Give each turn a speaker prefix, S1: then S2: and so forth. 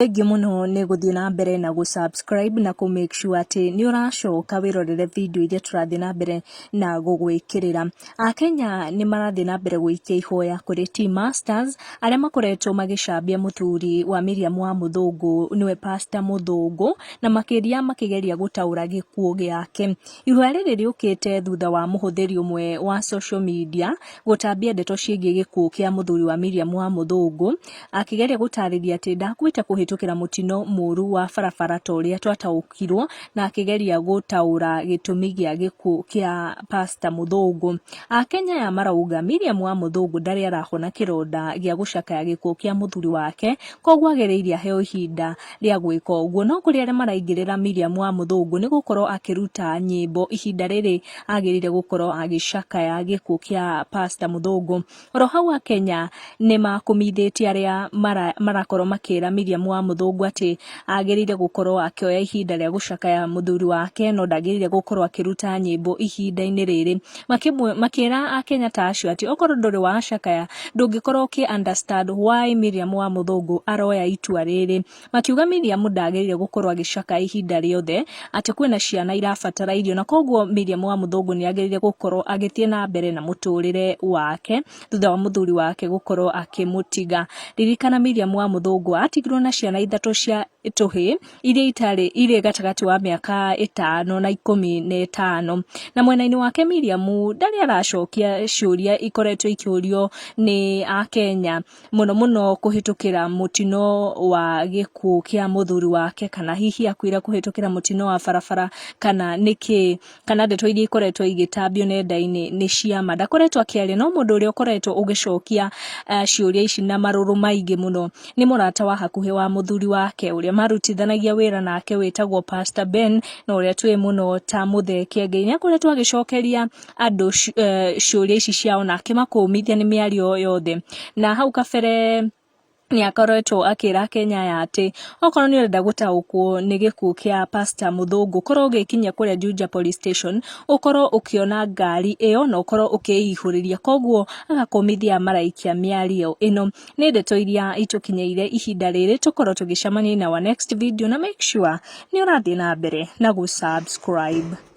S1: Thengiũ mũno nĩ gũthiĩ na mbere na gũ subscribe na kũ make sure atĩ nĩ ũracoka wĩrorere video iria tũrathiĩ na mbere na gũgwĩkĩrĩra. Akenya nĩ marathiĩ na mbere gũikia ihoya kũrĩ Team Masters arĩa makoretwo magĩcambia mũthuri wa Miriam wa Mũthũngũ nĩwe Pastor Mũthũngũ na makĩria makĩgeria gũtaũra gĩkuũ gĩake. Ihoya rĩrĩ rĩũkĩte thutha wa mũhũthĩri ũmwe wa social media gũtambia ndeto ciĩgiĩ gĩkuũ kĩa mũthuri wa Miriam wa Mũthũngũ akĩgeria gũtarĩria atĩ ndakuĩte kũhĩtũkĩra mũtino mũru wa barabara ta ũrĩa twataũkirwo na akĩgeria gũtaũra gĩtũmi gĩa gĩkuũ kĩa Pastor Mũthũngũ. Akenya aya marauga Miriam wa Mũthũngũ ndarĩ arahona kĩronda gĩa gũcakaya gĩkuũ kĩa mũthuri wake koguo agĩrĩire aheo ihinda rĩa gwĩka ũguo. No kũrĩ arĩa maraingĩrĩra Miriam wa Mũthũngũ nĩ gũkorwo akĩruta nyĩmbo ihinda rĩrĩ agĩrĩire gũkorwo agĩcakaya gĩkuũ kĩa Pastor Mũthũngũ. Oro hau Akenya nĩ makũmithĩtie arĩa marakorwo makĩra Miriam wa Mũthũngũ atĩ agĩrĩire gũkorwo akĩoya ihinda rĩa gũcakaya mũthuri wake no ndagĩrĩire gũkorwo akĩruta nyĩmbo ihinda-inĩ rĩrĩ. Makĩra Akenya ta acio atĩ okorwo ndũrĩ wacakaya ndũngĩkorwo ũkĩ understand why Miriam wa Mũthũngũ aroya itua rĩrĩ. Makiuga Miriam ndagĩrĩire gũkorwo agĩcakaya ihinda rĩothe, atĩ kwĩna ciana irabatara irio na koguo Miriam wa Mũthũngũ nĩ agĩrĩire gũkorwo agĩthiĩ na mbere na mũtũrĩre wake thutha wa mũthuri wake gũkorwo akĩmũtiga. Ririkana Miriam wa Mũthũngũ atigirwo na ciana ithatũ cia tũhĩĩ iria itarĩ irĩ gatagatĩ wa mĩaka 5 na 15. Na mwena-inĩ wake Miriam ndarĩ aracokia ciũria ikoretwo ikĩũrio nĩ Akenya mũno mũno kũhĩtũkĩra mũtino wa gĩkuũ kĩa mũthuri wake kana hihi akuire kũhĩtũkĩra mũtino wa barabara kana nĩkĩ, kana ndeto iria ikoretwo igĩtambio nenda-inĩ nĩ cia ma. Ndakoretwo akĩaria no mũndũ ũrĩa ũkoretwo ũgĩcokia ciũria ici na marũrũ maingĩ mũno nĩ mũrata wa hakuhĩ wa mũthuri wake ũrĩa marutithanagia wĩra nake wĩtagwo Pastor Ben na ũrĩa tũĩ mũno ta Mũthee Kĩengei. Nĩ akoretwo agĩcokeria andũ ciũria ici ciao na akĩmakũmithia nĩ mĩario yothe. Na hau kabere nĩ akoretwo akĩra Akenya aya atĩ okorwo nĩ ũrenda gũtaũkwo nĩ gĩkuũ kĩa Pastor Mũthũngũ, korwo ũgĩkinya kũrĩa Juja Police Station, ũkorwo ũkĩona ngari ĩyo na ũkorwo ũkĩihũrĩria. Koguo agakũmithia maraikia mĩario ĩno. Nĩ ndeto iria itũkinyĩire ihinda rĩrĩ, tũkorwo tũgĩcemania in our next video na make sure nĩ ũrathiĩ na mbere na gũ subscribe.